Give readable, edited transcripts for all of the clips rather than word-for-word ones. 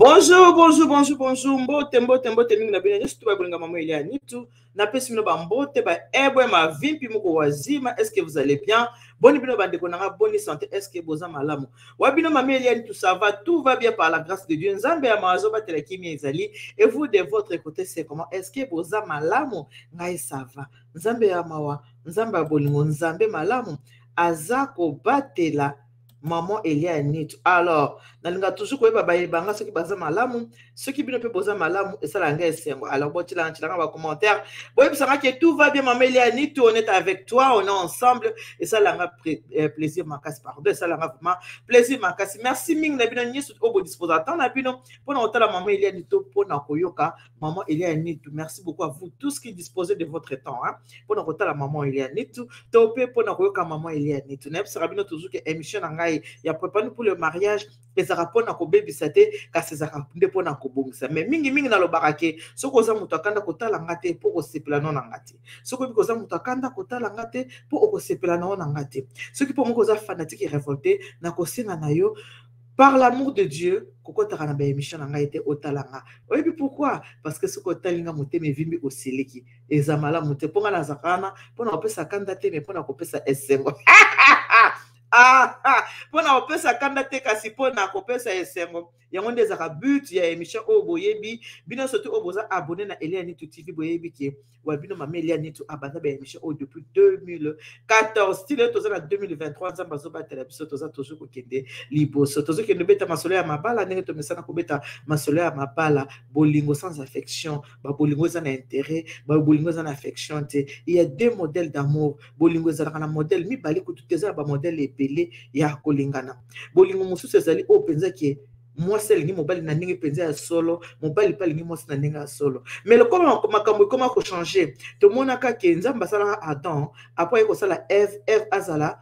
Bonjour, bonjour, bonjour, bonjour. Mbote, mbote, mbote mingi na bino nyonso to babolinga mama Elia Nitu. Napesi bino ba mbote ba ebwe mavimpi moko wazima. Est-ce que vous allez bien? Boni bino bandeko na nga, boni santé, est-ce que boza malamu? Wa bino mama Elia Nitu, ça va, tout va bien par la grâce de Dieu. Nzambe ya mawazo batela kimia ezali. Et vous de votre côté, c'est comment? Est-ce que boza malamu? Ngai ça va. Nzambe ya mawa, Nzambe ya bolingo, Nzambe malamu aza kobatela maman Elia Nitu. Alors, nalinga toujours koyeba bayeba nga soki baza malamu, soki bino pe boza malamu, esala nga esengo. Alors, botilanga tilanga ba commentaire. Boyebisa nga que tout va bien maman Elia Nitu, on est avec toi, on est ensemble. Esala nga plaisir makasi, pardon, esala nga vraiment plaisir makasi. Merci mingi na bino nyonso oyo bo disposer temps na bino pona kotala maman Elia Nitu, pona koyoka maman Elia Nitu. Merci beaucoup à vous tous qui disposez de votre temps, hein, pona kotala maman Elia Nitu, to pe pona koyoka maman Elia Nitu. Nayebisaka bino toujours que émission na ngai ya préparez pour le mariage ezalaka pona kobebisa te, kasi ezalaka nde pona kobongisa. Mais mingi mingi nalobaka ke soki oza moto akanda kotala nga te po okosepela nao na nga te. Soki oyebi koza moto akanda kotala nga te po okosepela nao na nga te. Soki po moko oza fanatique et révolté, nakosenga na yo par l'amour de Dieu, kokotaka na ba émission na ngai te otala nga. Oyebi pourquoi? Parce que soki otali nga motema evimbi osiliki. Eza malamu te. Mpo nga nazalaka wana mpo na kopesa kanda te, mais mpo na kopesa esengo. Ah, ah, mpo na kopesa kanda te, kasi mpo na kopesa esengo. Yango nde ezalaka but ya émission oyo boyebi. Bino surtout oyo boza abonné na Elia Nitu TV, boyebi ke wa bino mama Elia Nitu abanda ba émission oyo depuis 2014. Ti lelo toza na 2023, Nzambe azobatela biso, toza toujours kokende liboso. Tozokende kobeta masolo ya mabala, ndenge tomesana kobeta masolo ya mabala, bolingo sans affection, ba bolingo eza na intérêt, ba bolingo eza na affection te. Il y a deux modèles d'amour. Bolingo ezalaka na modèle mibale kutu te, eza na ba modèle ebele ya kolingana. Bolingo mosusu ezali oyo mpenza ke mwasi alingi mobali na ndenge mpenza ya solo, mobali mpe alingi mwasi na ndenge ya solo. Mais lokola makambo ekoma kochanger, tomonaka ke Nzambe asalaka Adam, après aye kosala Ève, Ève azala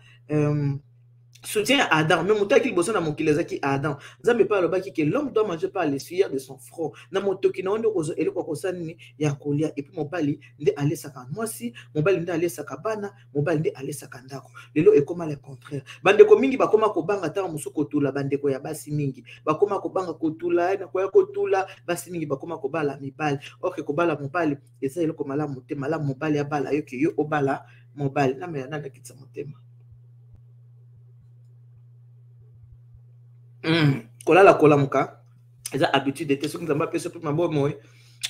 soutien à Adam, mais moto ayaki liboso na mokili ezalaki Adam. Nzambe mpe alobaki ke l'homme doit manger par les sueurs de son front. Na motoki na yo nde okozwa eloko ya kosala nini ya kolia. Et puis mobali nde alesaka mwasi, mobali nde alesaka bana, mobali nde alesaka ndako. Lelo ekoma le contraire. Bandeko mingi bakoma kobanga ntango mosusu kotula, bandeko ya basi mingi bakoma kobanga kotula, na koya kotula, basi mingi bakoma kobala mibali. Or ke kobala mobali eza eloko malamu te. Malamu mobali abala yo ke yo obala mobali. Namela nani akitisa motema. Kolala kolamuka eza habitude te. Soki Nzambe apesi yo mpe mabomoi,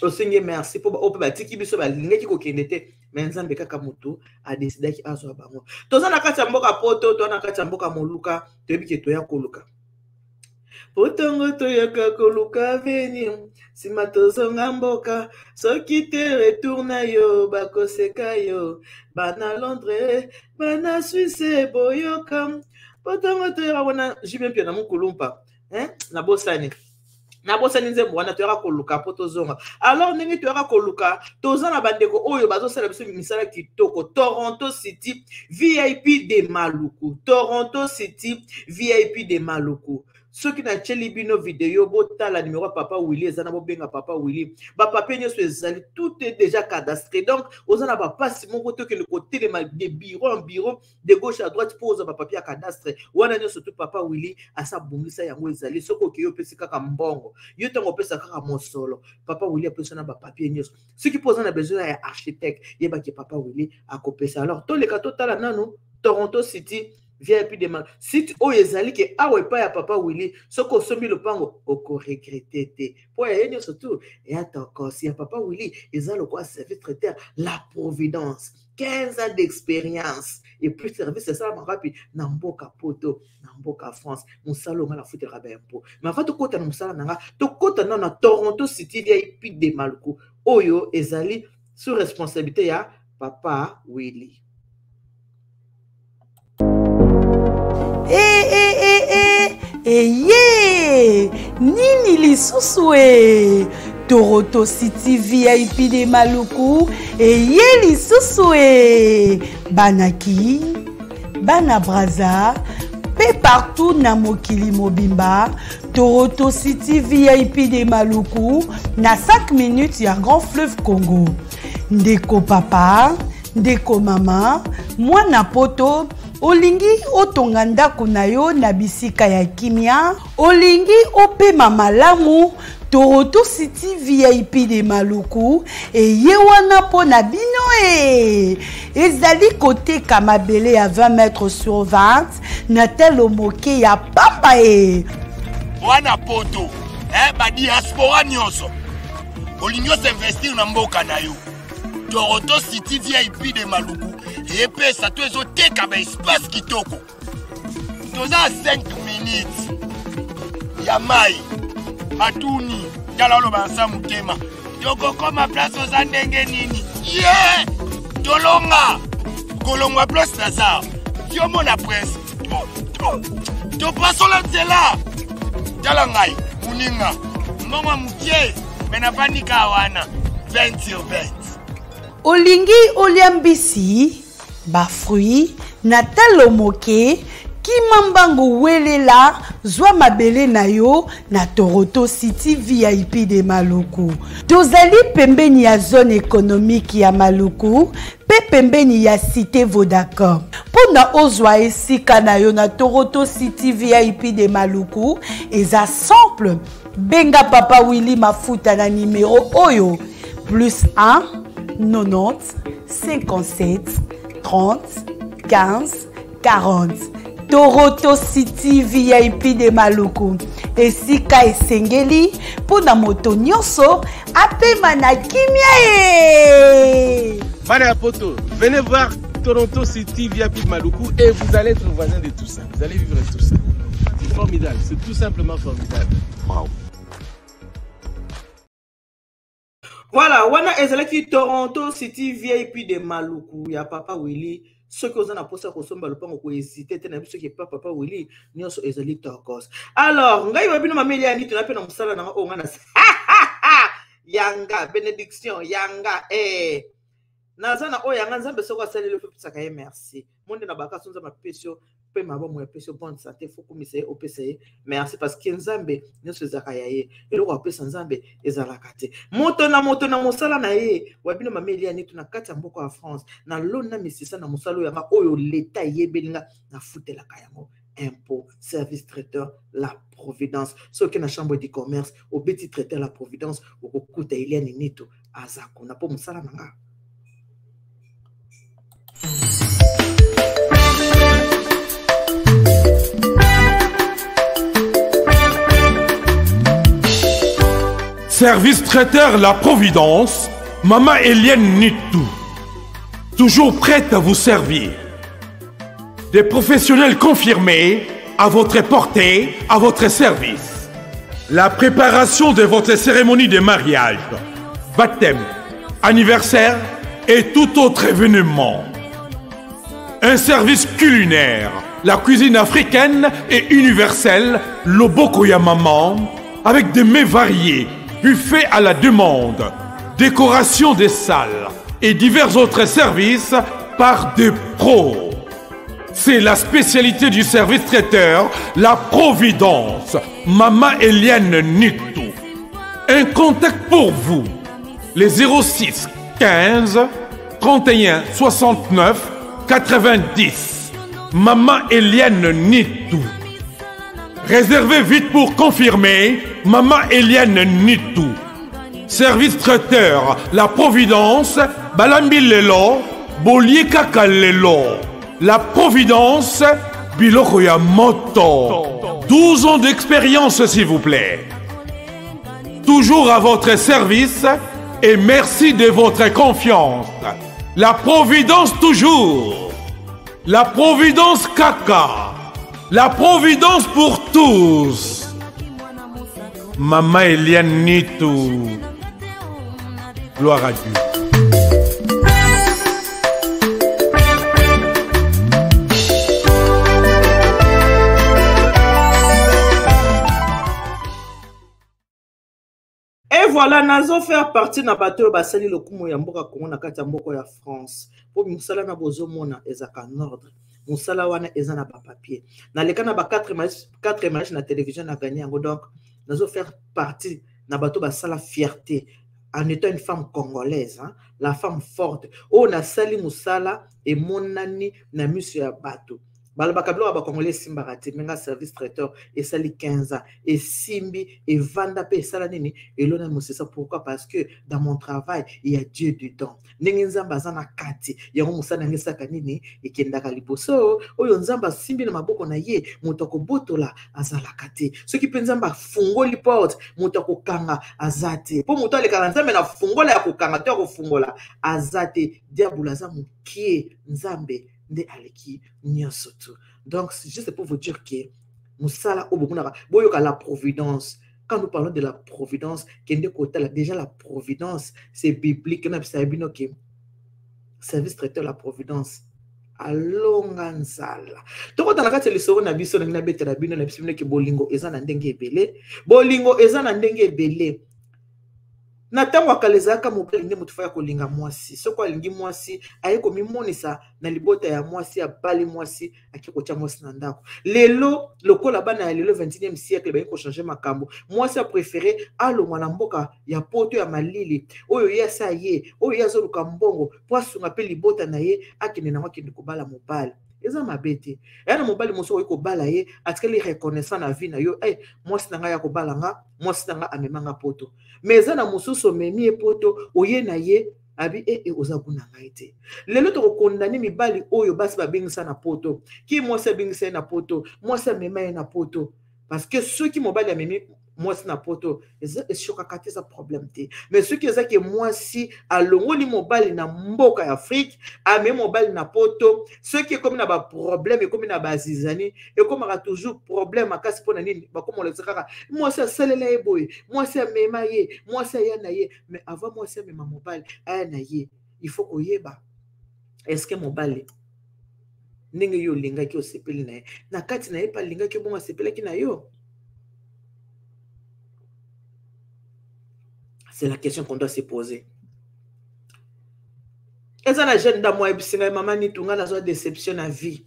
osengi merci mpo oyo mpe batiki biso balingaki kokende te, mais Nzambe kaka moto adesidaki azwa bango. Toza na kati ya mboka poto, toza na kati ya mboka moluka, toyebi ke toya koluka. Potongo toyaka koluka avenir, nsima tozonga mboka, soki te retour na yo bakoseka yo. Bana Londres, bana Suisse boyoka. Potongo toyaka wana JB Mpiana mokulumpa, hein? Nabosani. Nabosani nzembo wana, toyaka koluka po tozonga. Alors ndenge toyaka koluka, toza na bandeko oyo bazosala biso misala kitoko. Toronto City VIP de Maluku. Toronto City VIP de Maluku. Soki natieli bino video, botala numéro ya Papa Willy, eza na bobenga Papa Willy. Ba papier nyonso ezali, tout est déjà cadastré. Donc oza na ba passe moko tokende kotelema de bureau en bureau, de gauche à droite pour oza ba papier ya cadastre. Wana nyonso tout Papa Willy asa bongisa yango ezali. Soki okei opesi kaka mbongo, yo ntango opesa kaka mosolo, Papa Willy apesa na ba papier nyonso. Soki mpo oza na besoin ya architecte, yebaki Papa Willy akopesa. Alors toleka totala nanu Toronto City VIP de Maluku. Site oyo ezali ke awa epai ya Papa Willy, soki osombi lopango okoregrete te. Po ya ye nyonso tout ya tokos ya Papa Willy eza lokola service traiteur la Providence. 15 ans d'expérience et puis service esalamaka wapi? Na mboka poto, na mboka France. Mosala oyo nga nafutelaka ba impôt. Mais avant tokota na mosala na nga, tokota nano na Toronto City VIP de Maluku oyo ezali sous responsabilité ya Papa Willy. Eh, eh, eh, eh, eh, ye nini lisusu e Toronto City VIP de Maluku eye lisusu e banaki bana Brazza mpe partout na mokili mobimba. Toronto City VIP de Maluku na 5 minutes ya Grand Fleuve Congo. Ndeko papa, ndeko mama, mwana poto, olingi otonga ndako na yo na bisika ya kimia, olingi opema malamu, Toronto City VIP de Maluku eye wana mpo na bino e ezali koteka mabele ya 20 mètres sur 20 na talo moke ya pamba e wana poto eh, badiaspora nyonso olingi osinvestir na mboka na yo, Toronto City VIP de Maluku epesa to ezoteka baespace kitoko. Toza 5 minutes ya mai batuni tala oloba nsa motema tokokoma place oza ndenge nini ye yeah! Tolonga kolongwa place Lazare yomona prince topasola nzela. Tala ngai moninga mbongo mokie me navandi ka wana 20 sur 20. Olingi olia mbisi, bafruit na talo moke, kima mbangu, welela, zwa mabele na yo na Toronto City VIP de Maluku. Tozali pembeni ya zone économique ya Maluku mpe pembeni ya cité Vodacom. Mpo na ozwa esika na yo na Toronto City VIP de Maluku eza simple: benga papa Willy Mafuta na nimero oyo: plus 1 90 57 30 15 40. Toronto City VIP de Maluku, esika esengeli mpo na moto nyonso apema na kimia e Bana ya poto, venez voir Toronto City VIP de Maluku et vous allez être voisin de tout ça. Vous allez vivre tout ça. C'est formidable, c'est tout simplement formidable. Wow. Voilà, wana ezalaki Toronto City VIP de Maluku ya papa Willy. Soki oza na mposa kosomba lopango, kohésite te na biso soki epa papa Willy nyonso ezali tokos. Alors ngai wa bino mameli ya nito na mpe na mosala nanga oyo ngai na yanga bénédiction yanga eh. Naza na oyo yanga Nzambe soki asaleli opesaka ye merci monde na bakaso. Nzambe apesi yo mpe mabomo, apesi yo bonne santé, faut kumisa ye, opesa ye merci, parce que Nzambe nyonso ezalaka ya ye. Eloko apesa Nzambe ezalaka te. Moto na moto na mosala na ye. Wa bino mama Elia Nitu na kati ya mboka ya France, na loni na misisa na mosala oyo yanga oyo leta eyebeli nga, nafutelaka yango impôt, service traiteur La Providence. Soki na chambre du commerce obeti traiteur La Providence, okokuta Eliane Nitu aza kuna mpo mosala na nga. Service traiteur La Providence, Maman Eliane Nitou. Toujours prête à vous servir. Des professionnels confirmés à votre portée, à votre service. La préparation de votre cérémonie de mariage, baptême, anniversaire et tout autre événement. Un service culinaire, la cuisine africaine et universelle, loboko ya maman, avec des mets variés, buffet à la demande, décoration des salles et divers autres services par des pros. C'est la spécialité du service traiteur, La Providence, Mama Eliane Nitou. Un contact pour vous, les 06 15 31 69 90. Maman Eliane Nitou. Réservez vite pour confirmer, Maman Eliane Nitou. Service traiteur, La Providence, Balambi Lelo, Bolie Kaka Lelo. La Providence, biloko ya moto. 12 ans d'expérience, s'il vous plaît. Toujours à votre service et merci de votre confiance. La Providence toujours. La Providence Kaka. La Providence pour tous. Maman Eliane Nitou. Gloire à Dieu. Et voilà, nazo faire partie na bato oyo basali lokumu ya mboka Kongo na kati ya mboka ya France, mpo mosala na bozomona ezalaka en ordre. Mosala wana eza na bapapier. Naleka na ba 4 match na télévision, na gagné yango. Donc nazo faire partie na bato basala fierté en étant une femme congolaise, hein, la femme forte oyo nasali mosala emonani na miso ya bato. Balobaka biloko ya bacongolais esimbaka te. Menga service traiteur esali 15 ans, esimbi, evanda mpe esala nini, elona mosesa. Pourquoi? Parce que dans mon travail, il y a Dieu dedans. Ndenge Nzambe aza na kati yango, mosala yango esalaka nini, ekendaka liboso. Oyo Nzambe asimbi na maboko na ye, moto akobotola azalaka te. Soki mpe Nzambe afungoli porte, moto akokanga aza te, mpo moto alekaka Nzambe na fungola ya kokanga to ya kofungola aza te. Diabolo aza mokie, Nzambe nde aleki nyonso tu. Donc c'est juste pour vous dire que mosala oyo bomonaka, boyoka la providence. Quand nous parlons de la providence, kende kotala déjà la providence, c'est biblique. Na bisa bino ke service traiteur la providence alonga nzala. Tokota na kati ya lisolo na biso. Ndenge nabetela bino, na biso bino ke bolingo eza na ndenge ebele, bolingo eza na ndenge ebele. Na ntango ya kala, ezalaka mobali nde moto fa ya kolinga mwasi. Soki alingi mwasi, aye komimonisa na libota ya mwasi, abali mwasi, ake kotia mwasi na ndako. Lelo, lokola bana ya lelo, 21e siècle, baye kochanger makambo, mwasi apréféré alongwa na mboka ya poto ya malili oyo ye asa ye, oyo ye azoluka mbongo mpo asunga mpe libota na ye, akende nango, akende kobala mobali. Eza mabe te. Eya na mobali mosusu okoki kobala ye, atikali reconnaissant na vie na yo: hey, mwasi na ngai ya kobala nga, mwasi na ngai amema nga poto. Mais eza na mosusu, omemi ye poto, oye na ye, abi e e oza kuna ngai te. Lelo tokokondane mibali oyo basi babengisa na poto, ki mwasi abengisa ye na poto, mwasi amema ye na poto. Parce que soki mobali amemi mwasi na poto, eshokaka te, eza problème te. Mais soki ezaki mwasi alongoli mobali na mboka ya Afrique, amemi mobali na poto, soki ekomi na baproblème, ekomi na bazizani, ekomaka toujours problème makasi. Mpo na nini? Bakomolakisa kaka mwasi asalela ye boye, mwasi amema ye, mwasi aya na ye. Mais avant mwasi amema mobali aya na ye, il faut koyeba est-ce mobali ndenge yo olingaki, osepeli na ye, na kati na ye mpe alingaki bongo, asepelaki na yo. C'est la question qu'on doit se poser. Eza na jeune dame ayebisi ngai: "Mama Nitu, ngai nazwa déception na vie."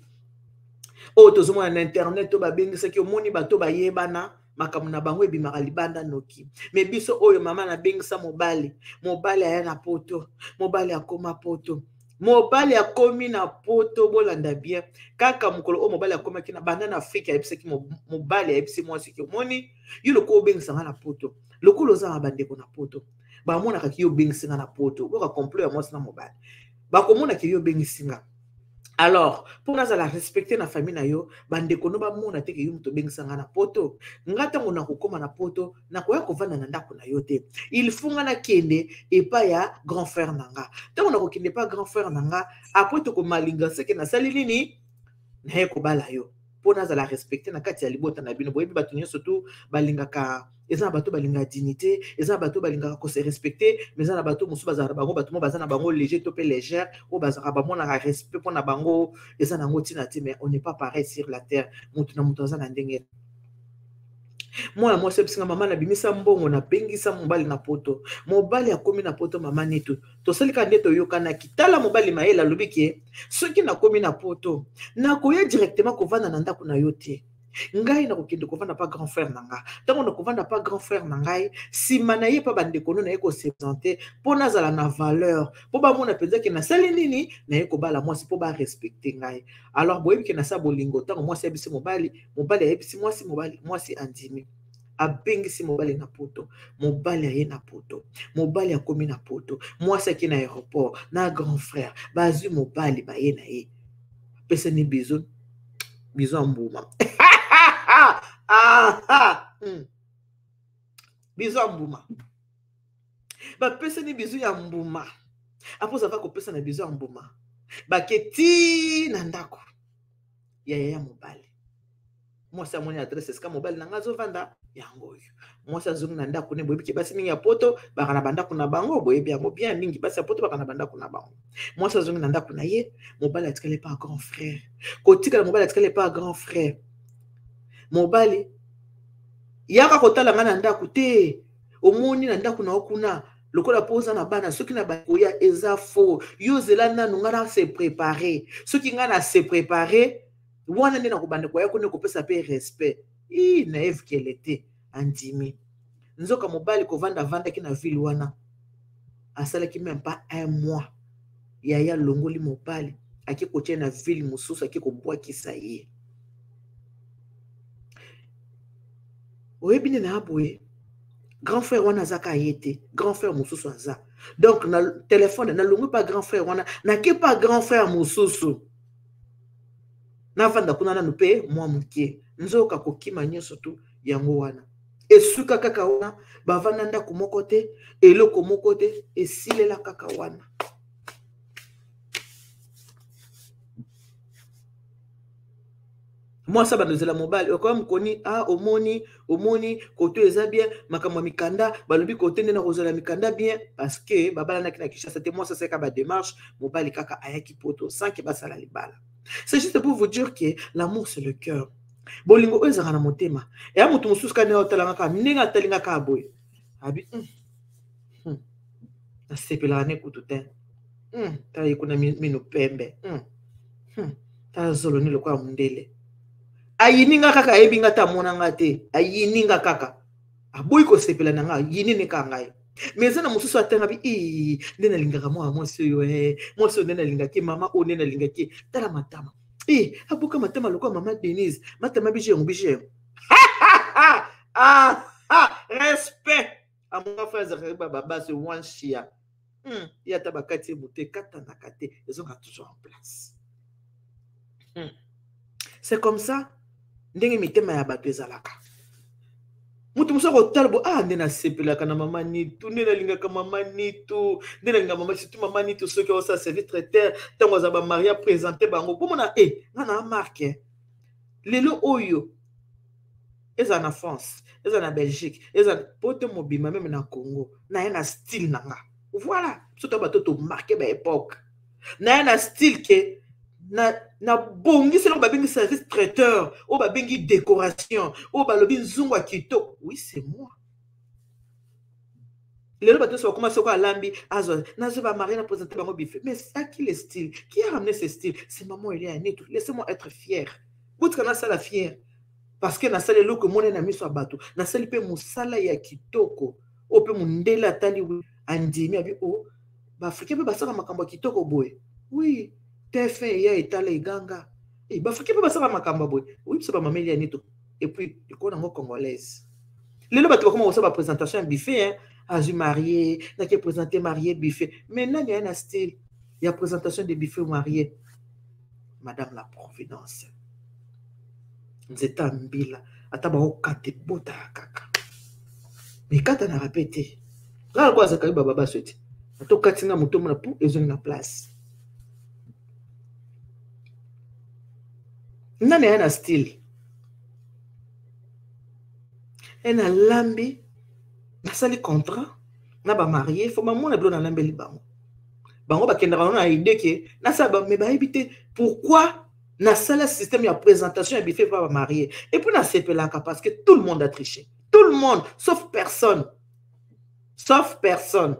Oyo tozomona na internet, oyo babengisaki, omoni bato bayebana, makambo na bango ebimaka libanda noki. Mais biso oyo, mama, nabengisa mobali, mobali aya na poto, mobali akoma poto, mobali akomi na poto. Bolanda bien, kaka mokolo oyo mobali akomaki na banda na Afrike, ayebisaki mobali, ayebisi mwasi ke: "Omoni yo, lokola obengisa nga na poto, lokola oza na bandeko na poto, bamonaka ki yo obengisi nga na poto." Boka complot ya mwasi na mobali, bakomonaki yo obengisi nga. "Alors, mpo nazala respecté na famille na yo, bandeko no bamona te ke yo moto obengisa nga na poto, nga ntango nakokóma na poto, nakoya kovanda na ndako na yo te. Il faut nga nakende epai ya grand frère na nga. Ntango nakokende epai ya grand frère na nga, après tokomalinga seke nasali nini, naye kobala yo, mpo nazala respecté na kati ya libota na bino." Boyebi, bato nyonso tu balingaka, eza na bato balingaka dignité, eza na bato balingaka kose respecter, mais eza na bato mosusu bazalaka na bango, bato mo baza na bango léger to mpe légère, oyo bazalaka, bamonaka respect mpo na bango eza nango ntina te. Mais on n'est pas pareil sur la terre, moto na moto aza na ndenge. Mwana mwasi abisinga: "Mama, nabimisa mbongo, nabengisa mobali na poto, mobali akomi na poto. Mama Nitu, tosali kaka nde toyokanaki. Tala, mobali mayele, alobi ke soki nakomi na poto, nakoya directement kovanda na ndako na yo te. Ngai nakokende kovanda pa grand frère na nga. Ntango nakovanda pa grand frère na ngai, nsima na ye mpa bandeko no, naye kose présenter mpo nazala na valeur, mpo bamona mpenza ke nasali nini, naye kobala mwasi, mpo barespecter ngai. Alors boyebi ke nasala bolingo." Ntango mwasi ayebisi mobali, mobali ayebisi mwasi, mobali, mwasi andimi, abengisi mobali na poto, mobali aye na poto, mobali akomi na poto, mwasi ake na aéroport na grand frère, bazwi mobali, baye na ye, apesani bizo, bizo ya mbuma. Bizo ya mbuma, bapesani bizo ya mbuma. Apo ava kopesa na bizo ya mbuma, bake ti na ndako ya yaya mobali. Mwasi amoni adresse esika mobali na nga azovanda, yango oyo. Mwasi azongi na ndako ne. Boyebi ke basi mingi ya poto baka na bandako na bango, boyebi yango bien, mingi basi ya poto baka na bandako na bango. Mwasi azongi na ndako na ye, mobali atikali epa grand frère. Kotikala mobali atikali epa grand frère, mobali yaka kotala nga na ndako te. Omoni na ndako na yo kuna. Lokola mpo oza na bana, soki na bakoya eza faux. Yo zela nanu nga na se préparer. Soki nga na se préparer, wana nde nakobanda koya kuna kopesa mpe respect. Ii, na Eve kele te, andimi. Nzoka mobali kovanda avandaki na ville wana, asalaki même pas un mois. Yaya longoli mobali, ake kotia na ville mosusu, ake kobwakisa ye. Oyebi nde na boye, grand frère wana aza ka ye te, grand frère mosusu aza. Donc na telefone nalongwi pa grand frère wana, nake pa grand frère mosusu. Navanda kuna nanu pe mwa moke. Nzoka kokima nyonso tu yango wana. Esuka kaka wana, bavanda ndako moko te, eloko moko te, esilela kaka wana. Mwasi abandozela mobali, okoya mokoni, ah, omoni, omoni, koto eza bien, makambo ya mikanda, balobi kote nde nakozala mikanda bien, parce que babalanaki na Kinshasa te, mwasi asalaka ba démarche, mobali kaka ayaki poto, sans que basala libala. C'est juste pour vous dire que l'amour c'est le cœur. Bolingo oyo ezalaka na motema. Eya moto mosusu kaka ndenge otalanga kaka, ndenge atalinga kaka boye. Abi, nasepelaka ne kutu te. Tala ye kuna mino pembe. Tala zolo ni lokola mondele. Ayini nga kaka, ayebi nga te, amona nga te. Ayini nga kaka. Aboyi kosepela na nga, ayini ne kaka ngai. Mais eza na mosusu atanga bi, ii, nde nalingaka mwana mwasi oyo, mwasi oyo nde nalingaki, mama oyo nde nalingaki. Tala matama. Aboka matama lokola mama Denise. Matama bijengo, bijengo. Ah, ah, respect. Amonga frère Zachary Baba, baba, c'est one shia. Il y a tabakati bouté, katanaka te, ils ont toujours en place. C'est comme ça. Ndenge mitema ya bato ezalaka. Mutu mosusu akotala bo, ah, nde nasepelaka na mama Nitu, nde nalingaka mama Nitu, nde nalingaka mama, surtout mama Nitu soki osala service traiteur, ntango aza ba maria présenter bango. Bomona, nga na marque. Lelo oyo, eza na France, eza na Belgique, eza poto mobima même na Congo, na ye na style na nga. Voilà, surtout bato to marquer ba époque. Na ye na style ke na bongisi eloko babengi service traiteur, oyo babengi décoration, oyo balobi nzungu ya kitoko. Oui, c'est moi. Lelo bato nyonso bakoma soko alambi, azwa, nazwa ba marier na présenter bango buffet. Mais à qui le style? Qui a ramené ce style? C'est maman Elia Nitu. Laissez-moi être fier. Botika nasala fier. Parce que nasala eloko emoni na miso ya bato. Nasali pe mosala ya kitoko. Oyo pe mondele atali andimi, abi, oh, ba Africain pe basala makambo ya kitoko boye. Oui, TF1 eya etala eganga. Eh, ba Africain pe basala makambo ya boye. Oui, biso ba mama Elia Nitu. Et puis, likolo nango congolaise. Lelo bato bakoma kosala ba présentation ya buffet, hein. Azwi marié, nake présenter marié buffet. Mais nani aya na style ya présentation de buffet marié? Madame la Providence. Nzeta mbila, ata bakokata ebotaka kaka. Mais ekatanaka pe te. Nga lokola azalaka yo baba baso te. Ata okati nga moto omona pou ezongi na place. Nani aya na style? E nalambi, nasali contrat na ba marié, faut bamona bilo nalambeli bango. Bango bakendaka na idée ke nasala ba, mais bayebi te pourquoi nasala système ya présentation ya buffet pa ba marié. Et puis nasepelaka parce que tout le monde a triché. Tout le monde, sauf personne. Sauf personne.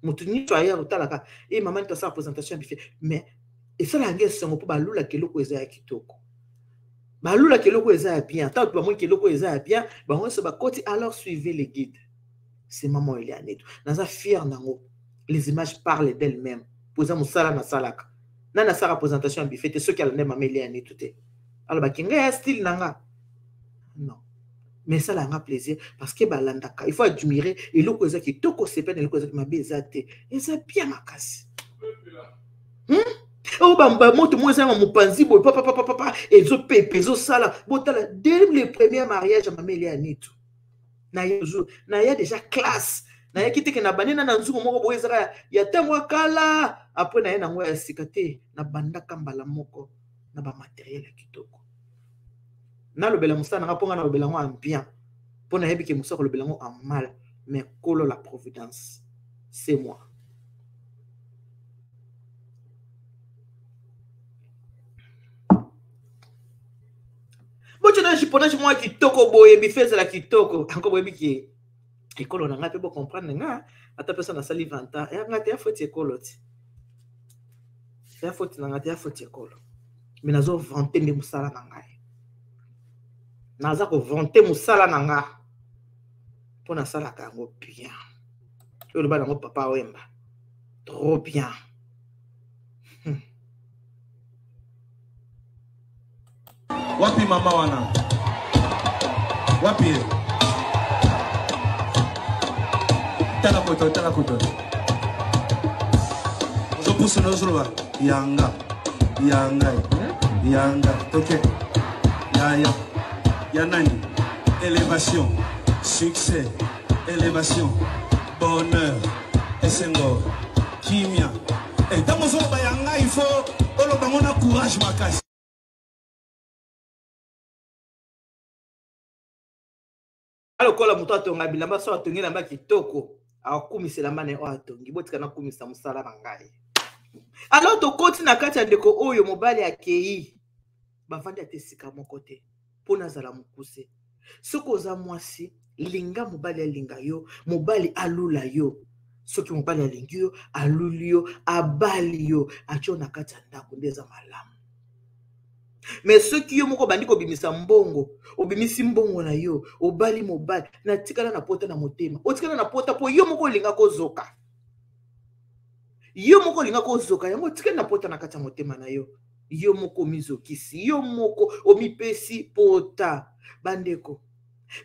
Moto nyonso aya kotalaka, eh, maman, tu as la présentation ya buffet. Mais esalaka nge esengo mpo balulaka eloko eza ya kitoko. Balulaka eloko eza ya bien. Tango bamoniki eloko eza ya bien, bango nyonso bakoti, alors suivez les guides. C'est maman Elia Nitu. Naza fier nango. Les images parlent d'elles-mêmes. Poza musala na salaka. Na na sala présentation ya buffet te soki alande maman Elia Nitu te. Alors bakinga ya style nanga. Non. Mais ça la plaisir parce que balandaka. Il faut admirer eloko eza kitoko sepena eloko eza mabe eza te. Eza bien makasi. Oh, ba, ba, moto mo eza na mopanzi boye, papa, papa, papa, ezo pepe, ezo sala. Botala, dès le premier mariage ya maman Elia Nitu. Na ye toujours, na ye déjà classe. Na ye kiteke na bande na na nzungu moko boye ezaka ya tango ya kala. Après na ye nango ya sika te, na bandaka mbala moko na ba matériel ya kitoko. Nalobela mosala nanga mpo nga nalobela yango en bien. Mpo nayebi ke mosala kolobela yango en mal. Mais kolo la providence, c'est moi. Bocho na juponnage mwa kitoko boye, buffet ezala kitoko. Encore boyebi ke. Ekolo na ngai mpe bocomprendre nga, ata mpe so nasali 20 ans ya ngai te, ya foti ekolo ti, ya foti na ngai te, ya foti ekolo. Me nazovante nde mosala na ngai, naza kovante mosala na nga mpo nasalaka yango bien. Oyo oloba nango Papa Wemba, trop bien. Wapi mama wana? Wapi ye? Tala koto, tala koto. Ozopusa na ozoloba yanga, yanga, yanga. Toke. Ya ya. Ya nani? Élévation, succès, élévation, bonheur, esengo, kimia. Ntango ozoloba yanga, il faut oloba ngo na courage makasi. Lokola moto atonga bilamba, so atongi elamba kitoko, akumisa elamba na ye oyo atongi. Botika nakumisa mosala na ngai. Alors tokoti na kati ya ndeko oyo, mobali akei, bavandi ata esika moko te. Mpo nazala mokuse, soki oza mwasi, linga mobali alinga yo, mobali alula yo. Soki mobali alingi yo, aluli yo, abali yo, atyo na kati ya ndako, nde eza malamu. Me soki yo moko obandi kobimisa mbongo, obimisi mbongo na yo, obali mobali, natikala na pota na motema, otikala na pota mpo yo moko olinga kozoka, yo moko olinga kozoka yango, otikali na pota na kati ya motema na yo. Yo moko omizokisi, yo moko omipesi pota. Bandeko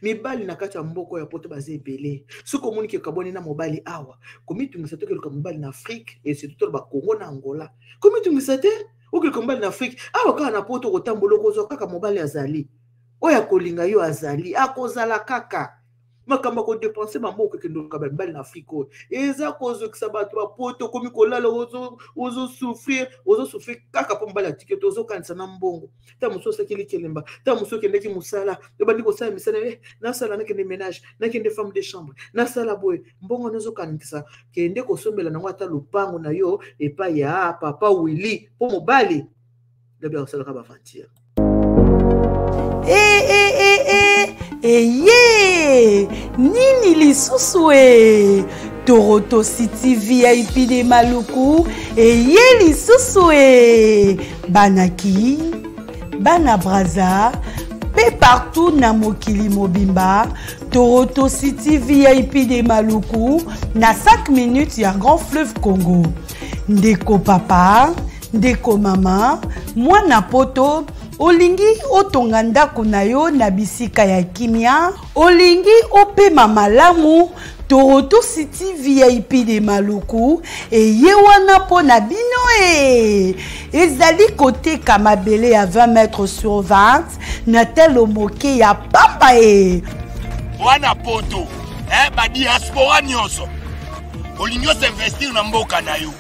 mibali na kati ya mboka ya poto baza ebele. Soki omoni ke okabwani na mobali awa, komitungisa te, okeluka mobali na Afrique, et surtout toloba Congo na Angola. Komitungisa te, okeluka mobali na Afrique. Awa kaka na poto okotambola, okozwa kaka mobali. Azali oyo akolinga yo, azali, akozala kaka. Makambo ya kodepense bamoko, ekende oluka bamibali na Afrique oyo, eza kozokisa bato bapoto. Okomi kolala, ozosouffrir, ozosouffrir kaka mpo mobali atiki te. Ozokanisa na mbongo, ta mosusu osaki likelemba, ta mosusu okendaki mosala, obandi kosala misala, nasala, nakende ménage, nakende femme de chambre, nasala boye. Mbongo nazokanisa, kende kosombela nango ata lopango na yo epai ya papa Willi, mpo mobali lobi akosalaka baventure. E, e, e, e, eye nini lisusu e? Toroto City VIP de Maluku eye lisusu e. Banaki bana Braza mpe partout na mokili mobimba, Toroto City VIP de Maluku na 5 minutes ya Grand Fleuve Congo. Ndeko papa, ndeko mama, mwana poto, olingi otonga ndako na yo na bisika ya kimia, olingi opema malamu, Toroto City VIP de Maluku eye wana mpo na bino e. Ezali koteka mabele ya 20 mètres sur 20 na telo moke ya pamba e. Wana poto, badiaspora nyonso, olingi osinvestir na mboka na yo,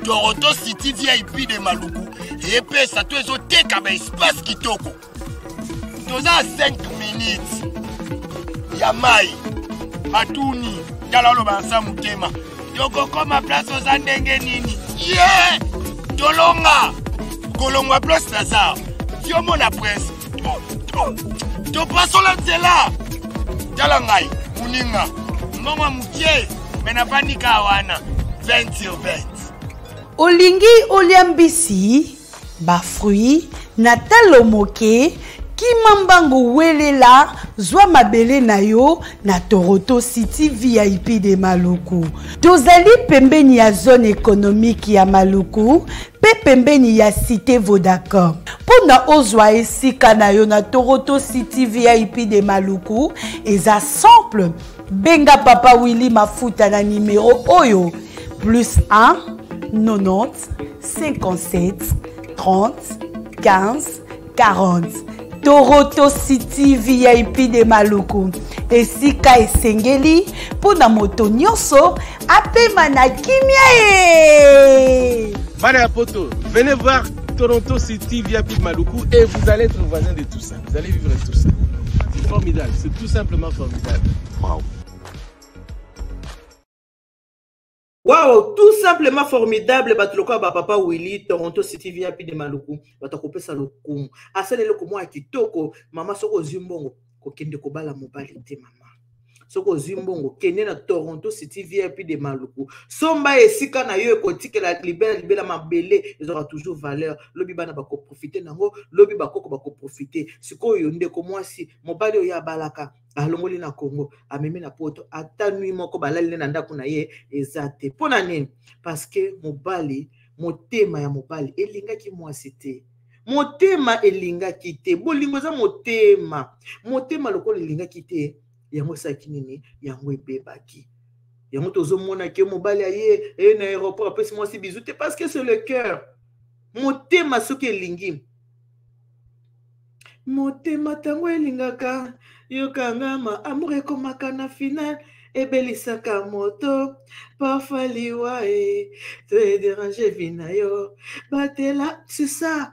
Toronto City VIP de Maluku epesa to ezoteka baespace kitoko. Toza 5 minutes ya mai batuni. Tala, oloba nsa motema, tokokoma place oza ndenge nini? Ye tolonga kolongwa place Lazare, yomona prince, topasola nzela. Tala ngai moninga, mbongo mokie, me navandi kaka wana 20 sur 20. Olingi olia mbisi, bafruit na talo moke, kima mbangu, welela, zwa mabele na yo na Toroto City VIP de Maluku. Tozali pembeni ya zone économique ya Maluku mpe pembeni ya cité Vodacom. Mpo na ozwa esika na yo na Toroto City VIP de Maluku, eza simple: benga papa Willi Mafuta na nimero oyo: plus 1 90 57 30 15 40. Toroto City VIP de Maluku, esika esengeli mpo na moto nyonso apema na kimia e. Bana ya poto, venez voir Toronto City VIP de Maluku et vous allez être voisin de tout ça. Vous allez vivre tout ça. C'est formidable, c'est tout simplement formidable. Wow. Wow, tout simplement formidable. Bato lokola bapapa Willi, Toronto City VIP de Maluku, bato akopesa lokumu. Asala eloko moko ya kitoko. Mama, soki ozwi mbongo, kokende kobala mobali te. Mama, Soki ozwi mbongo, kende na Toronto City VIP de Maluku, somba esika na yo ekotikela libela libela. Mabele ezwaka toujours valeur. Lobi bana bakoprofite nango, lobi bakoko bakoprofite. Sikoyo ndeko mwasi, mobali oyo abalaka, alongoli na Congo, amemi na Poto, ata nui moko balali nde na ndako na ye eza te. Mpo na nini? Parce que mobali, motema ya mobali elingaki mwasi te, motema elingaki te. Bolingo eza motema. Motema lokola elingaki te, yango esalaki nini? Yango ebebaki. Yango tozomona ke mobali aye eye na aéroport, apesi mwasi bizu te, parce que c'est le cœur. Motema soki elingi, motema ntango elingaka, yokangama, amour ekomaka na final, ebelisaka moto. Parfois liwa e to edérange vie na yo, batela. C'est ça.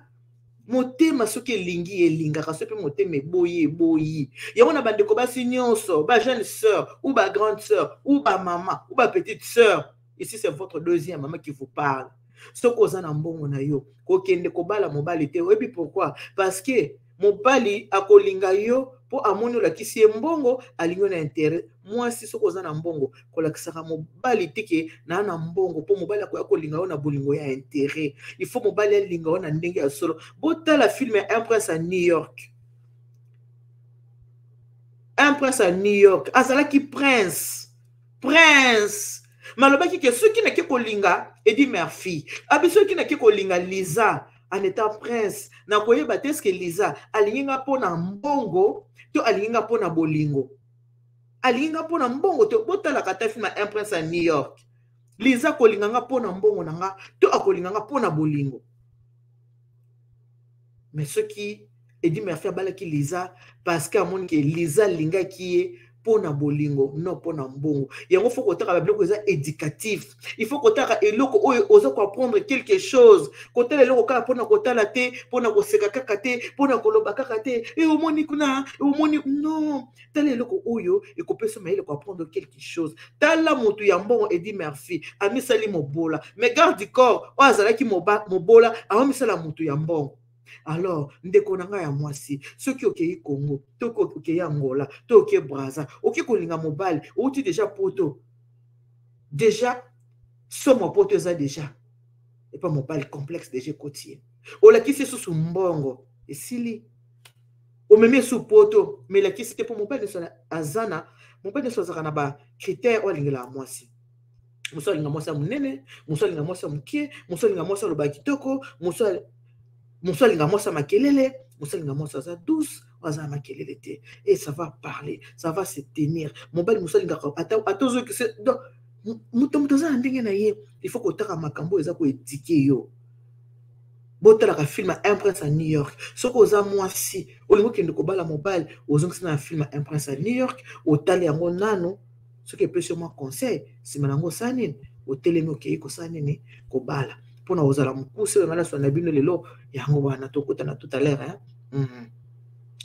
Motema soki elingi, elingaka. So mpe motema eboyi, eboyi. Yango na bandeko basi nyonso, bajeune sœur ou bagrande sœur ou bamama ou bapetite sœur, ici c'est votre deuxième maman qui vous parle: soki oza na mbongo na yo, kokende kobala mobali te. Oyebi pourquoi? Parce que mobali akolinga yo mpo amoni olakisi ye mbongo, alingi yo na intérêt. Mwasi, soki oza na mbongo, kolakisaka mobali te ke naa na mbongo, mpo mobali akoya kolinga yo na bolingo ya intérêt. Il faut mobali alinga yo na ndenge ya solo. Botala film ya Un prince à New York. Un prince à New York azalaki prince, prince malobaki ke soki nake kolinga Eddie Murphy, abi soki nake kolinga Liza en étant prince, nakoyeba te eske Liza alingi nga mpo na mbongo to alingi nga mpo na bolingo. Alingi nga mpo na mbongo to? Botalaka ata film ya Un prince à New York. Liza akolinga nga mpo na mbongo na nga to akolinga nga mpo na bolingo? Mais soki Eddie Murphy abalaki Liza parce que amoni ke Liza alingaki ye mpo na bolingo, non mpo na mbongo. Yango faut kotaka babiloko eza éducatif. Il faut kotaka eloko oyo oza koapprendre quelque chose. Kotala eloko kaka mpona kotala te, mpona koseka kaka te, mpona koloba kaka te e omoni kuna, omoni. Non, tala eloko oyo ekopesa mayele, koapprendre quelque chose. Tala motu ya mbongo Eddie Murphy amisali mobola, mais garde du corps oyo azalaki mobola aomisala motu ya mbongo. Alors ndeko na ngai ya mwasi, soki okei Congo to okei Angola to okei Braza, okoki kolinga mobali outi déjà Poto, déjà somo Poto eza déjà epa mobali, complexe déjà ekoti ye. Olakisi susu mbongo, esili. Omemi esu Poto, mais elakisi te, mpo mobali nyonso aza na, mobali nyonso azalaka na bacritère oyo alingelaka mwasi. Mosu alinga mwasi ya monene, mosu alinga mwasi ya moke, mosu alinga mwasi aloba kitoko, mosu alinga mwasi ya makelele, mosu alinga mwasi aza douce, oyo aza na makelele te et ça va parler, ça va se tenir. Mobali mosu alingaka ata ozokise. Donc moto aza na ndenge na ye. Il faut kotaka makambo oyo eza koéduquer yo. Botalaka film ya Un prince à New York. Soki oza mwasi, olingi okende kobala mobali, ozongisi na film ya Un prince à New York, otali yango nano. Soki epesi yo mwa conseil, nsima nango osala nini? Otelemi, okei kosala nini? Kobala. Mpona kozala mokuse, oyo ngai naswana na bino lelo yango wana. Tokutana tout à l'heure, hein?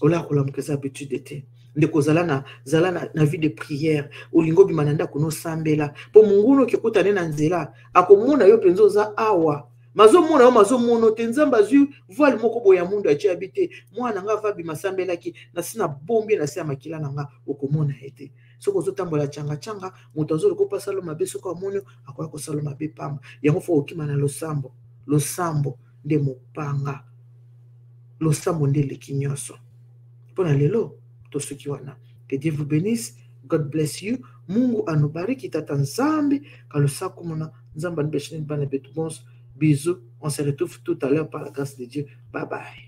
Olaka kolamuka eza habitude te. Ndeko, zala na, zala na vie de prière. Olingi obima na ndako, nosambela, mpo monguna okekutane na nzela akomona yo mpenza oza awa, mazomona yo, mazomona te. Nzambe azwi voile moko boye ya mundu, atie, abi te mwana nga ava bima, asambelaki na si na bombi na se ya makila na nga, okomona ye te. Soki ozotambola cangacanga, moto azoluka opasala mabe, soki amoni, akoya kosala mabe pamba. Yango faut okima na losambo. Losambo nde mopanga, losambo nde eleki nyonso. Mpo na lelo tosuki wana. Que Dieu vous bénisse. God bless you. Mungu anubariki. Tata Nzambi kalusakumuna Nzambe anubeshini bana betu bonso. Bisous, on se retrouve tout à l'heure par la grâce de Dieu. Bye bye.